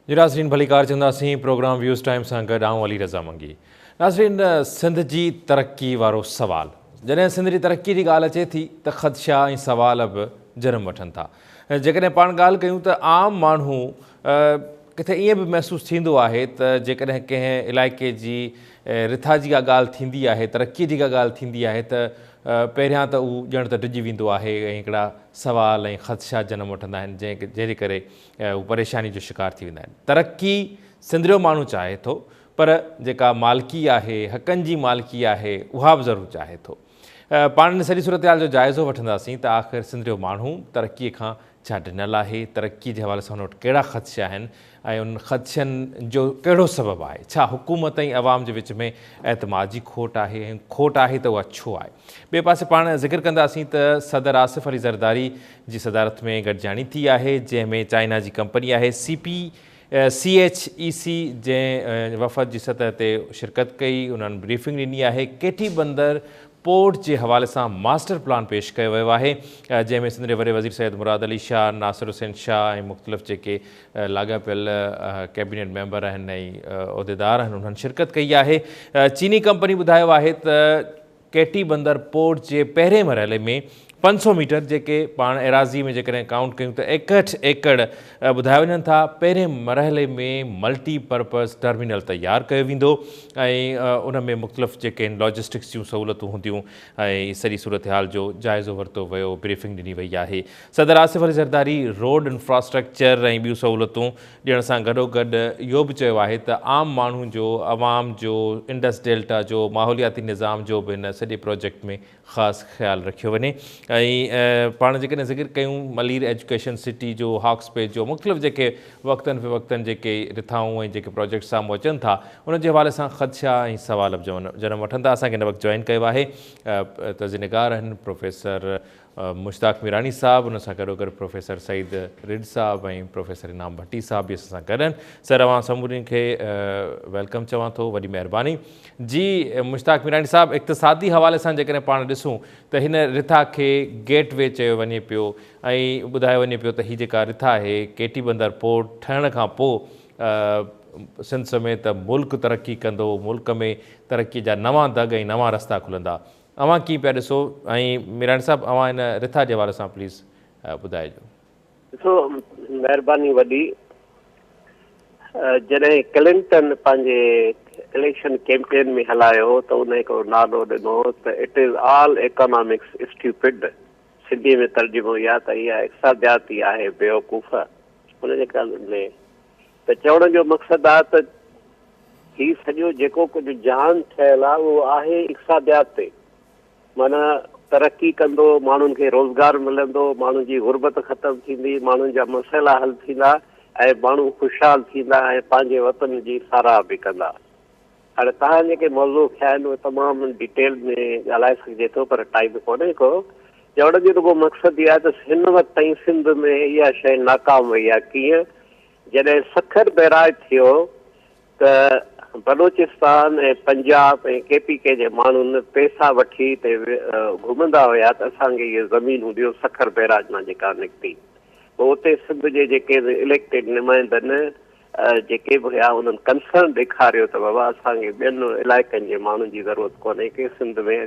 جي ناظرين ڀليڪار چونداسين پروگرام ويوز ٽائيم سان گڏ آئون علي رضا منگي. ناظرين سنڌ جي ترقي وارو سوال جڏهن سنڌ جي ترقي جي ڳالهه اچي ٿي ته خدشا ۽ سوال به جنم وٺن ٿا. جيڪڏهن پاڻ ڳالهه ڪيون ته عام ماڻهو ڪٿي ائين به محسوس ٿيندو آهي ته جيڪڏهن ڪنهن علائقي جي رٿا جي ڪا ڳالهه ٿيندي آهي ترقي جي ڪا ڳالهه ٿيندي آهي ته پهريان ته هو ڄڻ ته ڊڄي ويندو آهي ۽ هڪڙا سوال ۽ خدشا جنم وٺندا آهن جنهن جي ڪري هو پريشاني جو شڪار ٿي ويندا آهن. ترقي سنڌ جو ماڻهو چاهي ٿو پر جيڪا مالڪي آهي، حقن جي مالڪي آهي اها به ضرور چاهي ٿو. پاڻ ان سڄي صورتحال جو جائزو وٺنداسين ته آخر سنڌ جو ماڻهو ترقي کان ڇا ڊنل آهي، ترقي جي حوالي سان هن وٽ ڪهڙا خدشا آهن ۽ انهن خدشن جو ڪهڙو سبب آهي؟ ڇا حڪومت ۽ عوام جي وچ ۾ اعتماد جي کوٽ آهي ۽ کوٽ آهي ته اها ڇو آهي؟ ٻئي پاسي پاڻ ذڪر ڪنداسين ته صدر آصف علي زرداري جي صدارت ۾ گڏجاڻي ٿي آهي جنهن ۾ چائنا جي ڪمپني آهي C P C H E C جنهن وفد جي سطح تي شرڪت ڪئي انهن بريفنگ ڏني آهي ڪيٽي بندر پورٽ جي حوالي سان ماسٽر پلان پيش ڪيو ويو آهي جنهن ۾ سنڌ جي وڏي وزير سيد مراد علي شاهه، ناصر حسين شاهه ۽ مختلف جيڪي لاڳاپيل ڪيبينيٽ ميمبر آهن ۽ عهديدار آهن انهن شرڪت ڪئي آهي. چيني ڪمپني ٻڌايو آهي ته ڪيٽي بندر پورٽ جي پهرين مرحلي ۾ 500 ميٽر جيڪي پاڻ ايراضي ۾ جيڪڏهن ڪائونٽ ڪيون ته 61 ايڪڙ ٻڌايا وڃن ٿا پهرين مرحلي ۾ ملٽي پرپز ٽرمينل تيار ڪيو ويندو ۽ ان ۾ مختلف جيڪي آهن لاجسٽڪس جون سهولتون هونديون ۽ سڄي صورتحال جو جائزو ورتو ويو بريفنگ ڏني وئي آهي صدر آصف علي زرداري روڊ انفراسٽرڪچر ۽ ٻيون سهولتون ڏيڻ سان گڏوگڏ اهو به چيو آهي ته عام ماڻهو جو عوام جو انڊس ڊيلٽا جو ماحولياتي نظام جو به هن سڄي پروجيڪٽ ۾ خاص خيال رکيو وڃي ۽ پاڻ جيڪڏهن ذڪر ڪيون ملير ايجوڪيشن سٽي جو هاڪس بي جو مختلف جيڪي وقتن فوقتن جيڪي رٿائون ۽ جيڪي پروجيڪٽ سامهون اچن ٿا انهن جي حوالي سان خدشا ۽ سوال به جنم وٺن ٿا اسان کي هن وقت جوائن ڪيو آهي تجزيه نگار آهن پروفيسر مشتاق ميراڻي صاحب ان سان گڏوگڏ پروفيسر سعيد رڏ صاحب ۽ پروفيسر انعام ڀٽي صاحب به اسان سان گڏ آهن سر اوهان سمورين کي welcome چوان ٿو وڏي مهرباني جي مشتاق ميراڻي صاحب اقتصادي حوالي سان جيڪڏهن پاڻ ڏسون ته هن رٿا کي گيٽ وي چيو وڃي پيو ۽ ٻڌايو وڃي پيو ته هي جيڪا رٿا آهي ڪيٽي بندر پورٽ ٺهڻ کان پوء سنڌ سميت ملڪ ترقي ڪندو ملڪ ۾ ترقي جا نوان دڳ ۽ نوان رستا کلندا اوهان ڪيئن پيا ڏسو ۽ ميراڻي صاحب اوهان هن رٿا جي حوالي سان پليز ٻڌائجو. ڏسو مهرباني وڏي جڏهن ڪلنٽن پنهنجي اليڪشن ڪيمپين ۾ هلايو ته ان هڪڙو نعرو ڏنو ته it is all economics stupid Sindhi ۾ ترجمو اها ته اها اقتصاديات ئي آهي بيوقوف ان جي ڪل ۾ ته چوڻ جو مقصد آهي ته هي سڄو جيڪو ڪجهه جهان ٺهيل آهي اهو آهي اقتصاديات تي معنيٰ ترقي ڪندو ماڻهن کي روزگار ملندو ماڻهن جي غربت ختم ٿيندي ماڻهن جا مسئلا حل ٿيندا ۽ ماڻهو خوشحال ٿيندا ۽ پنهنجي وطن جي ساراهه به ڪندا هاڻي توهان جيڪي موضوع کنيا آهن اهي تمام ڊيٽيل ۾ ڳالهائي سگهجي ٿو پر ٽائيم ڪونهي ڪو چوڻ جو رڳو مقصد اهو آهي ته هن وقت تائين سنڌ ۾ اها شيء ناڪام وئي آهي ڪيئن جڏهن سکر بئراج ٿيو ته Balochistan ۽ Punjab ۽ K P K جي ماڻهن پئسا وٺي اتي گهمندا هيا ته اسان کي اهي زمينون ڏيو سکر بئراج مان جيڪا نڪتي پوء اتي سنڌ جي جيڪي به اليڪٽيڊ نمائندن جيڪي به هيا انهن ڪنسرن ڏيکاريو ته بابا اسان کي ٻين علائقن جي ماڻهن جي ضرورت ڪونهي ڪي سنڌ ۾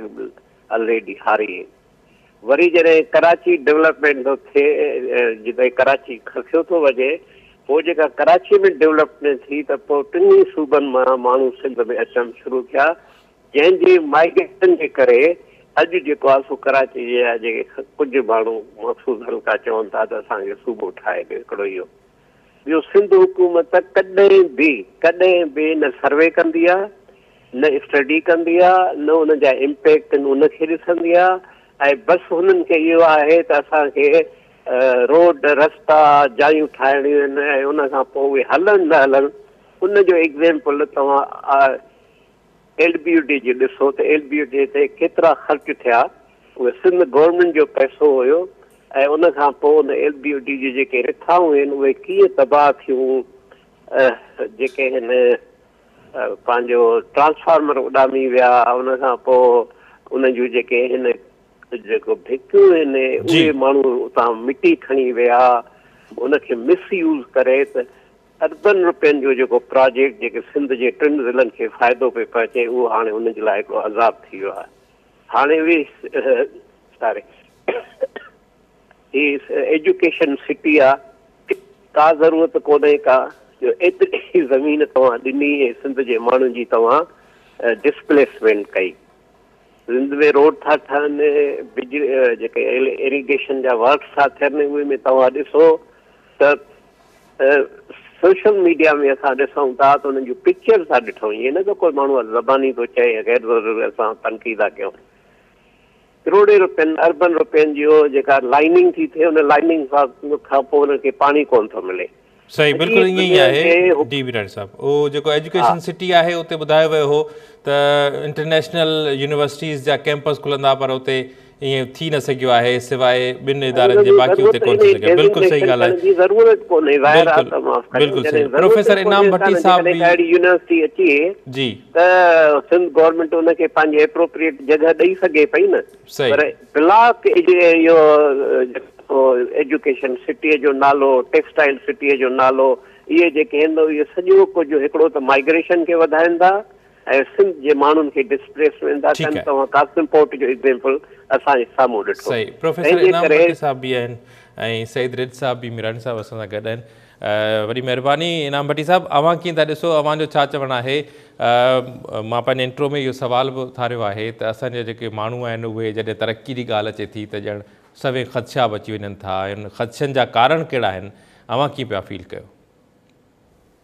الريڊي هاري آهن. وري جڏهن ڪراچي ڊولپمينٽ ٿو ٿئي جڏهن ڪراچي کسيو ٿو وڃي پوء جيڪا ڪراچي ۾ ڊولپمينٽ ٿي ته پوء ٽنهي صوبن مان ماڻهو سنڌ ۾ اچڻ شروع ٿيا جنهن جي مائگريشن جي ڪري اڄ جيڪو آهي سو ڪراچي جا جيڪي ڪجهه ماڻهو مخصوص حلقا چون ٿا ته اسان کي صوبو ٺاهي ڏيو هڪڙو اهو ٻيو سنڌ حڪومت ڪڏهن به ڪڏهن به نه سروي ڪندي آ نه اسٽڊي ڪندي آ نه ان جا امپيڪٽ آهن ان کي ڏسندي آ ۽ بس هنن کي اهو آهي ته اسان کي روڊ رستا جايون ٺاهڻيون آهن ۽ ان کان پوء اهي هلن نه هلن ان جو ايگزيمپل توهان ايل بي يو ڊي جي ڏسو ته ايل بي يو ڊي تي ڪيترا خرچ ٿيا اهي سنڌ گورنمينٽ جو پئسو هيو ۽ ان کان پوء ان ايل بي يو ڊي جون جيڪي رٿائون هين اهي ڪيئن تباهه ٿيون جيڪي هن پنهنجو ٽرانسفارمر اڏامي ويا ان کان پوء ان جون جيڪي هن جيڪو ڀتيون هن اهي ماڻهو اتان مٽي کڻي ويا ان کي مس يوز ڪري ته. اربن روپين جو جيڪو پراجيڪٽ جيڪي سنڌ جي ٽن ضلعن کي فائدو پئي پهچي اهو هاڻي انهن جي لاء هڪڙو عذاب ٿي ويو آهي. هاڻي اهي ساري هي ايجوڪيشن سٽي آ ڪا ضرورت ڪونهي ڪا جو ايتري زمين توهان ڏني ۽ سنڌ جي ماڻهن جي توهان ڊسپليسمينٽ ڪئي. سنڌ ۾ روڊ ٿا ٺهن، بجلي جيڪي ايريگيشن جا ورڪس ٿا ٿين اهي ۾ توهان ڏسو ته سوشل ميڊيا ۾ اسان ڏسون ٿا ته انهن جون پڪچرز ٿا ڏٺون ائين نه ته ڪوئي ماڻهو زباني ٿو چئي يا غير ضروري اسان تنقيد ٿا ڪيون ڪروڙين روپين اربن روپين جو جيڪا لائننگ ٿي ٿئي ان لائننگ کان پوء انهن کي پاڻي ڪونه ٿو ملي. صحيح بلڪل ائين ئي آهي ڊي ويراڻي صاحب اهو جيڪو ايجوڪيشن سٽي آهي اتي ٻڌايو ويو هو ته انٽرنيشنل يونيورسٽيز جا ڪيمپس کلندا پر اتي ائين ٿي نه سگهيو آهي سواء ٻن ادارن جي باقي اتي ڪونه ٿي سگهيو بلڪل صحيح ڳالهه آهي ضرورت ڪونهي ظاهر آهي ته معاف ڪجو بلڪل صحيح پروفيسر انعام ڀٽي صاحب به اهڙي يونيورسٽي اچي جي ته سنڌ گورنمينٽ ان کي پنهنجي اپروپريٽ جڳهه ڏئي سگهي پئي نه پر بلاڪ اهو جيڪو ايجوڪيشن سٽيء جو نالو ٽيڪسٽائل سٽيء جو نالو اهي جيڪي آهن اهي سڄو ڪجهه هڪڙو ته مائگريشن کي وڌائين ٿا ۽ سنڌ جي ماڻهن کي ڊسپليسمينٽ ٿا ڪن توهان قاسم پورٽ جو ايگزيمپل اسان جي سامهون ڏٺو صحيح پروفيسر انعام ڀٽي صاحب به آهن ۽ سعيد رند صاحب به ميراڻي صاحب اسان سان گڏ آهن وڏي مهرباني انعام ڀٽي صاحب اوهان ڪيئن ٿا ڏسو اوهان جو ڇا چوڻ آهي مان پنهنجي انٽرو ۾ اهو سوال به اٿاريو آهي ته اسان جا جيڪي ماڻهو آهن اهي جڏهن ترقي جي ڳالهه اچي ٿي ته ڄڻ سوين خدشا به اچي وڃن ٿا ان خدشن جا ڪارڻ ڪهڙا آهن اوهان ڪيئن پيا فيل ڪيو.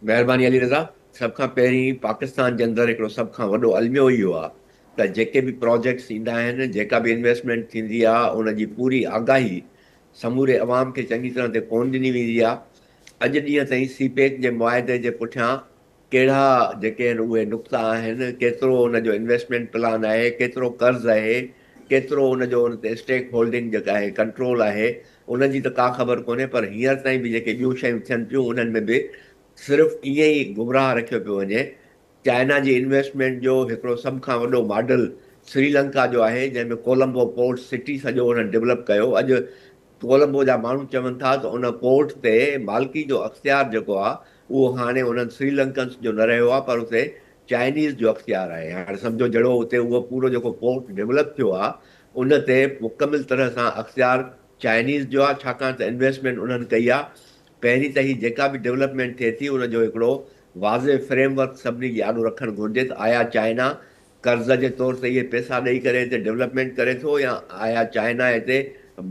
مهرباني علي رضا سڀ کان پهرين پاڪستان جي اندر هڪڙو سڀ کان وڏو الميو اهو آهي ته جيڪي به پراجيڪٽس ايندا آهن جيڪا به انويسٽمينٽ ٿيندي آهي ان جي پوري آگاهي سموري عوام کي چڱي طرح تي ڪونه ڏني ويندي آهي. اڄ ڏينهن تائين سي پيڪ جي معاهدي جي پٺيان ڪهڙا جيڪي آهن اهي نقطا آهن، ڪيترو ان جو انويسٽمينٽ پلان آهي، ڪيترو قرض آهي، ڪيترو ان جو ان تي اسٽيڪ هولڊنگ جيڪا آهي ڪنٽرول آهي، ان جي ته ڪا خبر ڪونهي پر هينئر تائين به جيڪي ٻيون شيون ٿين پيون انهن ۾ به صرف ائين ئي گمراهه رکيو پيو وڃي. چائنا جي انويسٽمينٽ جو هڪڙو سڀ کان وڏو ماڊل سريلنڪا جو آهي جنهن ۾ ڪولمبو پورٽ سٽي سڄو انهن ڊولپ ڪيو اڄ ڪولمبو جا ماڻهو چون ٿا ته ان پورٽ تي مالڪي جو اختيار جيڪو آهي اهو هاڻي انهن سريلنڪنس جو نه رهيو آهي پر اتي چائنيز جو اختيار آهي هاڻي سمجهو جهڙو اتي اهو پورو جيڪو پورٽ ڊولپ ٿيو آهي ان تي مڪمل طرح سان اختيار چائنيز جو آهي ڇاڪاڻ ته انويسٽمينٽ انهن ڪئي آهي پهرين ته هي جيڪا به ڊولپمينٽ ٿئي ٿي ان جو هڪڙو واضح فريم ورڪ سڀني جي آڏو رکڻ گهرجي ته آيا چائنا قرض جي طور تي اهي پئسا ڏئي ڪري هتي ڊولپمينٽ ڪري ٿو يا آيا چائنا هتي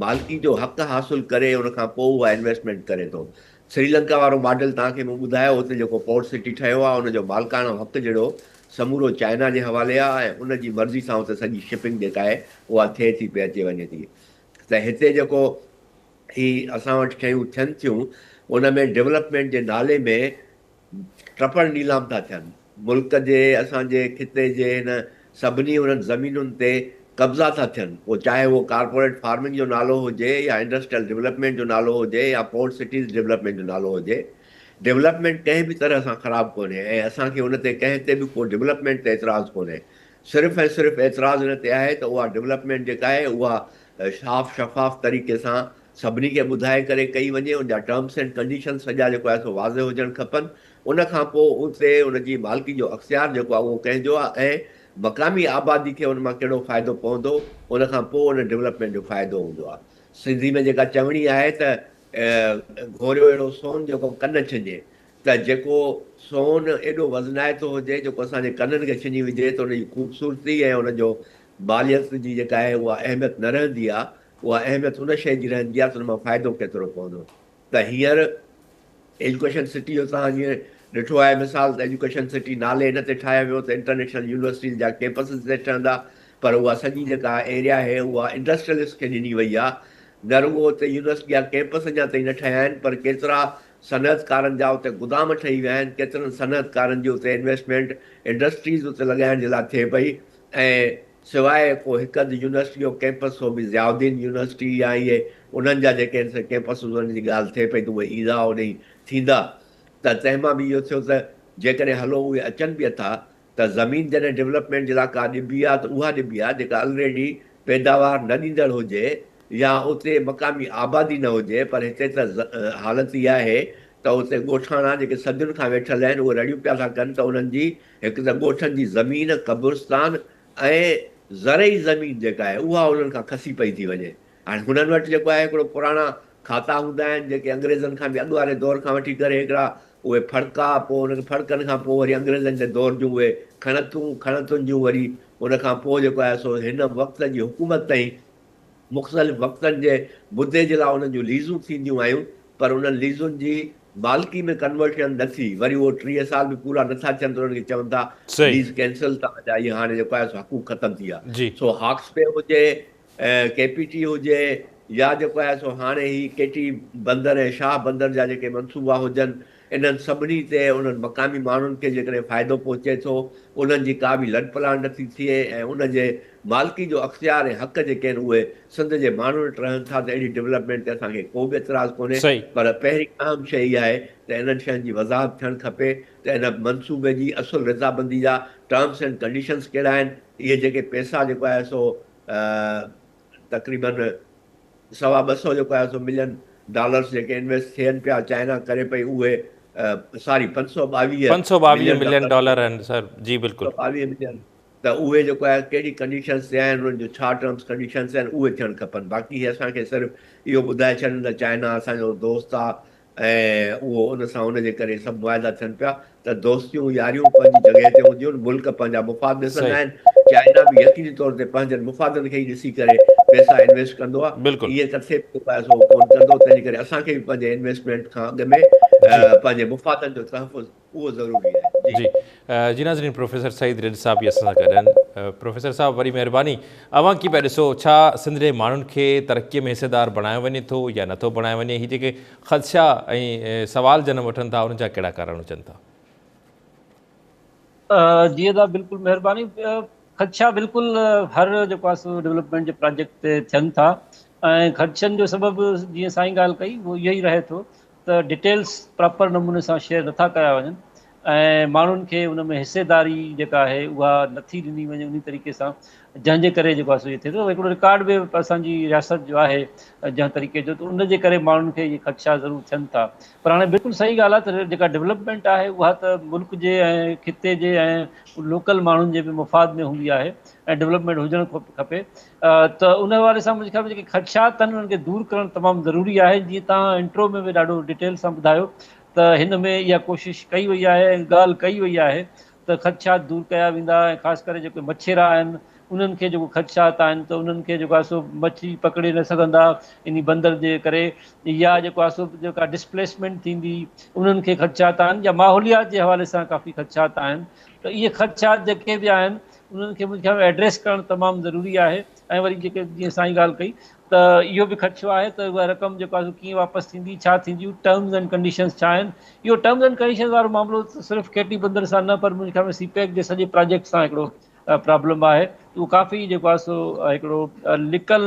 مالڪي جو حق حاصل ڪري ان کان پوء اها انويسٽمينٽ ڪري ٿو. سريلنڪا وارو ماڊل توهان کي مون ٻڌايو اتي جيڪو پورٽ سٽي ٺهيو آهي ان جو مالڪاڻو حق جهڙو سمورو چائنا جي حوالي آهي ۽ ان جي مرضي سان اتي سڄي شپنگ جيڪا آهي اها ٿئي ٿي پئي اچي وڃي ٿي ته هتي جيڪو هي اسان وٽ شيون ٿين ٿيون ان ۾ ڊولپمينٽ جي نالي ۾ ٽپڙ نيلام ٿا ٿين. ملڪ جي اسان جي خطي جي هن سڀني انهن زمينن تي قبضا ٿا ٿين پوء چاهي اهو ڪارپوريٽ فارمنگ جو نالو هجي يا انڊسٽريل ڊولپمينٽ جو نالو هجي يا پورٽ سٽيز ڊولپمينٽ جو نالو هجي. ڊولپمينٽ ڪنهن به طرح سان خراب ڪونهي ۽ اسان کي ان تي ڪنهن تي به ڪو ڊولپمينٽ تي اعتراض ڪونهي. صرف ۽ صرف اعتراض ان تي آهي ته اها ڊولپمينٽ جيڪا آهي اها صاف شفاف طريقي سان سڀني کي ٻڌائي ڪري ڪئي وڃي ان جا ٽرمس اينڊ ڪنڊيشنز سڄا جيڪو آهي سو واضح هجڻ کپن ان کان پوء اتي ان جي مالڪي جو اختيار جيڪو آهي اهو ڪنهن جو آهي ۽ مقامي آبادي کي ان مان ڪهڙو فائدو پوندو ان کان پوء ان ڊولپمينٽ جو فائدو هوندو آهي سنڌي ۾ جيڪا چوڻي آهي ته گهوريو اهڙو سون جيڪو ڪن ڇڃي ته جيڪو سون ايڏو وزنائتو هجي جيڪو اسان جي ڪنن کي ڇڃي وجهي ته ان جي خوبصورتي ۽ ان جو ماليت جي جيڪا آهي اها اهميت نه رهندي آهي اها اهميت ان شيء جي رهندي آهي ته ان مان فائدو ڪيترو پوندو ته هينئر ايجوڪيشن سٽي جو توهان جيئن ڏٺو آهي مثال ته ايجوڪيشن سٽي نالي ان تي ٺاهيو ويو ته انٽرنيشنل يونيورسٽيز جا ڪيمپسز هتي ٺهندا پر اها سڄي جيڪا ايريا آهي اها انڊسٽريلسٽ کي ڏني وئي آهي نه رڳو اتي يونيورسٽي جا ڪيمپس اڃا تائين نه ٺهيا آهن پر ڪيترا صنعتڪارن جا اتي گدام ٺهي ويا آهن، ڪيترن صنعتڪارن جي اتي انويسٽمينٽ انڊسٽريز اتي لڳائڻ جي لاء ٿئي پئي ۽ سواء ڪو هڪ اڌ يونيورسٽي جو ڪيمپس سو به ضياء الدين يونيورسٽي يا اهي انهن جا جيڪي آهن سي ڪيمپس انهن جي ڳالهه ٿئي پئي ته اهي ايندا اوڏي ٿيندا ته تنهن مان به اهو ٿيو ته جيڪڏهن هلو اهي اچن به اٿا ته زمين جڏهن ڊولپمينٽ جي لاء ڪا ڏبي آهي ته اها ڏبي آهي جيڪا الريڊي پيداوار نه ڏيندڙ هجي يا اتي مقامي آبادي نه هجي پر هتي ته حالت اها آهي ته اتي ڳوٺاڻا جيڪي صدين کان ويٺل آهن اهي رڙيون پيا ٿا ڪن ته انهن جي هڪ ته ڳوٺن جي زمين، قبرستان ۽ زرعي زمين جيڪا آهي اها انهن کان کسي پئي ٿي وڃي. هاڻي هنن وٽ جيڪو آهي هڪڙو پراڻا کاتا هوندا آهن جيڪي انگريزن کان به اڳ واري دور کان وٺي ڪري هڪڙا اهي ڦڙڪا پوء انهن ڦڙڪن کان پوء وري انگريزن جي دور جون اهي کڻتون، کڻتن جون وري ان کان پوء جيڪو آهي سو هن وقت جي حڪومت تائين مختلف وقتن جي مدي جي لاء انهن جون ليزون ٿينديون آيون پر انهن ليزن جي مالڪي ۾ ڪنورشن نه ٿي وري اهو 30 سال به پورا نه ٿا ٿين ته انهن کي چون ٿا ليز ڪينسل توهان جا اهي هاڻي جيڪو آهي سو حقوق ختم ٿي ويا سو هاڪس بي هجي ڪي پي ٽي هجي يا جيڪو آهي سو هاڻي هي ڪيٽي بندر ۽ شاهه بندر جا جيڪي منصوبا هجن انهن سڀني تي انهن مقامي ماڻهن کي جيڪڏهن فائدو پهچي ٿو انهن جي ڪا به لڏپلاڻ نٿي ٿئي ۽ ان جي مالڪي جو اختيار ۽ حق جيڪي آهن اهي سنڌ جي ماڻهن وٽ رهن ٿا ته اهڙي ڊولپمينٽ تي اسان کي ڪو به اعتراض ڪونهي پر پهرين اهم شيء اها آهي ته انهن شين جي وضاحت ٿيڻ کپي ته ان منصوبي جي اصل رضابندي جا ٽرمس اينڊ ڪنڊيشنز ڪهڙا آهن اهي جيڪي پئسا جيڪو آهي سو تقريبن 225 جيڪو آهي سو ملين ڊالرس جيڪي انويسٽ ٿين پيا چائنا ڪري پئي اهي ساري 522 522 ملين ڊالر آهن سر جي بلڪل 522 ملين ته اهي جيڪو آهي ڪهڙي ڪنڊيشنز تي آهن انهن جو ڇا ٽرمز ڪنڊيشنز آهن اهي ٿيڻ کپن باقي هي اسان کي صرف اهو ٻڌائي ڇڏن ته چائنا اسان جو دوست آهي ۽ اهو ان سان ان جي ڪري سڀ معاهدا ٿين پيا ته دوستيون ياريون پنهنجي جڳهه تي هونديون آهن، ملڪ پنهنجا مفاد ڏسندا آهن، چائنا به يقيني طور تي پنهنجن مفادن کي ئي ڏسي ڪري پئسا انويسٽ ڪندو آهي، ائين ڪٿي به جيڪو آهي سو ڪونه ڪندو، تنهن جي ڪري اسان کي به پنهنجي انويسٽمينٽ کان اڳ ۾ پنهنجي مفادن جو تحفظ اهو ضروري آهي. جي جي ناظرين پروفيسر سعيد رند صاحب به اسان سان گڏ آهن. پروفيسر صاحب وڏي مهرباني اوهان ڪيئن پيا ڏسو ڇا سنڌ جي ماڻهن کي ترقي ۾ حصيدار بڻايو وڃي ٿو يا نٿو بڻايو وڃي هي جيڪي خدشا ۽ سوال جنم وٺن ٿا انهن جا ڪهڙا ڪارڻ هجن ٿا؟ جي ادا بلڪل مهرباني خدشا بلڪل هر جيڪو آهي سو ڊولپمينٽ جي پراجيڪٽ تي ٿين ٿا ۽ خدشن جو سبب جيئن سائين ڳالهه ڪئي اهو اهو ئي رهي ٿو ته ڊيٽيلس پراپر نموني سان شيئر نٿا ڪيا وڃن ۽ ماڻهن کي ان ۾ حصيداري جيڪا آهي اها نٿي ڏني وڃي انهي طريقي سان جنهن جي ڪري جيڪو آهي سو ٿئي ٿو هڪڙو رڪارڊ به اسان جي رياست جو آهي جنهن طريقي جو ته ان جي ڪري ماڻهن کي اهي خدشا ضرور ٿين ٿا پر هاڻي بلڪل صحيح ڳالهه آهي ته جيڪا ڊولپمينٽ آهي اها ته ملڪ جي ۽ خطي جي ۽ لوڪل ماڻهن جي به مفاد ۾ هوندي آهي ۽ ڊولپمينٽ هجڻ کپي ته ان حوالي سان منهنجي خيال ۾ جيڪي خدشات آهن انهن کي دور ڪرڻ تمام ضروري آهي جيئن توهان انٽرو ۾ به ڏاڍو ڊيٽيل سان ٻڌايو ته هن ۾ اها ڪوشش ڪئي وئي آهي ۽ ڳالهه ڪئي وئي آهي ته خدشات دور ڪيا ويندا ۽ خاص ڪري جيڪي مڇيرا آهن انهن کي جيڪو خدشات آهن ته انهن کي جيڪو آهي سو مڇي پڪڙي نه سگهندا انهي بندر جي ڪري يا جيڪو آهي سو جيڪا ڊسپليسمينٽ ٿيندي انهن کي خدشات آهن يا ماحوليات جي حوالي سان ڪافي خدشات آهن ته اهي خدشات جيڪي به آهن انهن کي منهنجي خيال ۾ ايڊريس ڪرڻ تمام ضروري آهي ۽ وري جيڪي جيئن سائين ڳالهه ڪئي ته اهو به خدشو آهي ته اها رقم جيڪو آهي سو ڪيئن واپس ٿيندي ڇا ٿينديون ٽرمز اينڊ ڪنڊيشنز ڇا آهن اهو ٽرمز اينڊ ڪنڊيشنز وارو معاملو صرف ڪيٽي بندر سان نه پر منهنجي خيال ۾ سي پيڪ جي سڄي پراجيڪٽ سان هڪڙو پرابلم آهي اهو ڪافي جيڪو آهي سو هڪڙو لڪل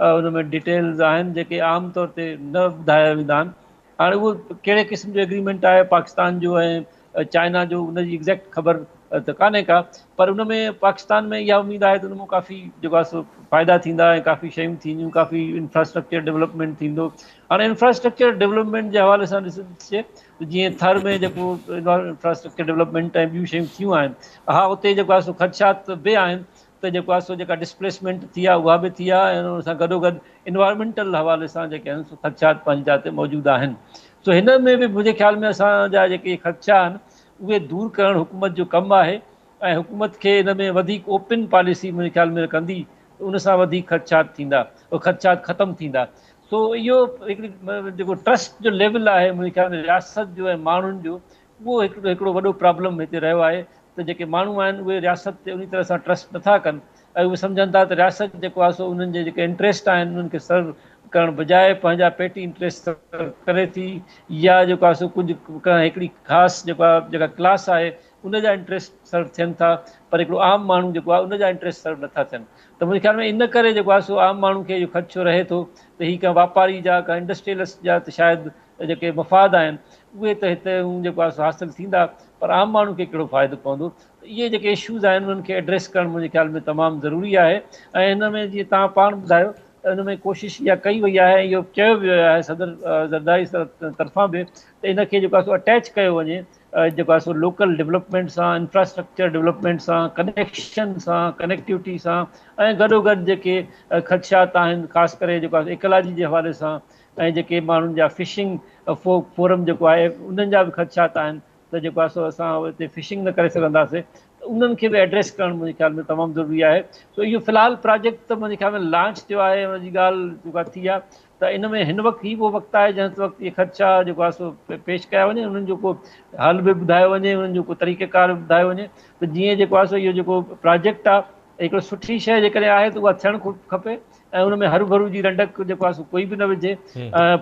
ان ۾ ڊيٽيلز آهن جيڪي عام طور تي نه ٻڌايا ويندا آهن هاڻي اهو ڪهڙي قسم جو ايگريمينٽ آهي پاڪستان جو ۽ چائنا جو ان جي ايگزيڪٽ خبر ته ڪانهي ڪا پر ان ۾ پاڪستان ۾ اها اميد آهي ته ان مان ڪافي جيڪو آهي سو فائدا ٿيندا ۽ ڪافي شيون ٿينديون ڪافي انفراسٽرڪچر ڊولپمينٽ ٿيندو هاڻي انفراسٽرڪچر ڊولپمينٽ جي حوالي سان ڏسجي ته جيئن ٿر ۾ جيڪو انفراسٽرڪچر ڊولپمينٽ ۽ ٻيون شيون ٿيون آهن ها اتي جيڪو آهي سو خدشات به آهن ته جيڪو آهي سو جيڪا ڊسپليسمينٽ ٿي آهي اها به ٿي آهي ۽ ان سان گڏوگڏ انوائرمينٽل حوالي سان جيڪي آهن سو خدشات پنهنجي جاء تي موجود آهن سو هن ۾ به منهنجي خيال ۾ اسان جا جيڪي خدشا آهن اهي دور ڪرڻ حڪومت جو ڪم آهي ۽ حڪومت کي ان ۾ وڌيڪ اوپن پاليسي منهنجي خيال ۾ ڪندي ته ان سان وڌيڪ خدشات ٿيندا خدشات ختم ٿيندا سو اهو هڪڙي جيڪو ٽرسٽ جو ليول آهي منهنجي خيال ۾ رياست جو ۽ ماڻهن جو اهو هڪڙو وڏو پرابلم هتي رهيو آهي ته جيڪي ماڻهو آهن اهي رياست تي انهي طرح سان ٽرسٽ نٿا ڪن ۽ اهي سمجهن ٿا ته رياست جيڪو آهي سو انهن جي جيڪي انٽريسٽ آهن انهن کي سرو ڪرڻ بجاء پنهنجا پيٽي انٽريسٽ سرو ڪري ٿي يا جيڪو آهي سو ڪجهه ڪنهن هڪڙي خاص جيڪو آهي جيڪا ڪلاس آهي ان جا انٽريسٽ سرو ٿين ٿا پر هڪڙو عام ماڻهو جيڪو آهي ان جا انٽريسٽ سرو نٿا ٿين ته منهنجي خيال ۾ ان ڪري جيڪو آهي سو عام ماڻهو کي اهو خدشو رهي ٿو ته هي ڪنهن واپاري جا ڪنهن انڊسٽريلسٽ جا ته شايد جيڪي مفاد آهن اهي ته هتي جيڪو آهي سو حاصل ٿيندا پر عام ماڻهو کي ڪهڙو فائدو پوندو ته اهي جيڪي اشوز آهن انهن کي ايڊريس ڪرڻ منهنجي خيال ۾ تمام ضروري آهي ۽ هن ۾ جيئن توهان پاڻ ٻڌايو ته ان ۾ ڪوشش اها ڪئي وئي آهي ۽ اهو چيو ويو آهي صدر زرداري طرفان به ته ان کي جيڪو آهي سو اٽيچ ڪيو وڃي جيڪو آهي سو لوڪل ڊولپمينٽ سان، انفراسٽرڪچر ڊولپمينٽ سان، ڪنيڪشن سان، ڪنيڪٽيوٽي سان ۽ گڏوگڏ جيڪي خدشات آهن خاص ڪري جيڪو آهي ايڪالاجي جي حوالي سان ۽ جيڪي ماڻهن جا فشنگ فورم جيڪو آهي انهن جا به خدشات آهن ته جيڪو آهي سو اسان اتي فشنگ نه ڪري سگهنداسين ته انهن کي به ايڊريس ڪرڻ منهنجي خيال ۾ تمام ضروري آهي سو اهو في الحال پراجيڪٽ ته منهنجي خيال ۾ لانچ ٿيو آهي ان جي ڳالهه جيڪا ٿي آهي ته ان ۾ هن وقت هي اهو وقت آهي جنهن وقت اهي خدشا جيڪو آهي سو پيش ڪيا وڃن انهن جو ڪو حل به ٻڌايو وڃي انهن جو ڪو طريقه ڪار به ٻڌايو وڃي ته جيئن جيڪو آهي سو اهو جيڪو پراجيڪٽ آهي هڪڙو سٺي شيء جيڪڏهن آهي ته اها ٿيڻ کپي ۽ ان ۾ هروڀرو جي رنڊڪ جيڪو آهي سو ڪوئي به نه وجهي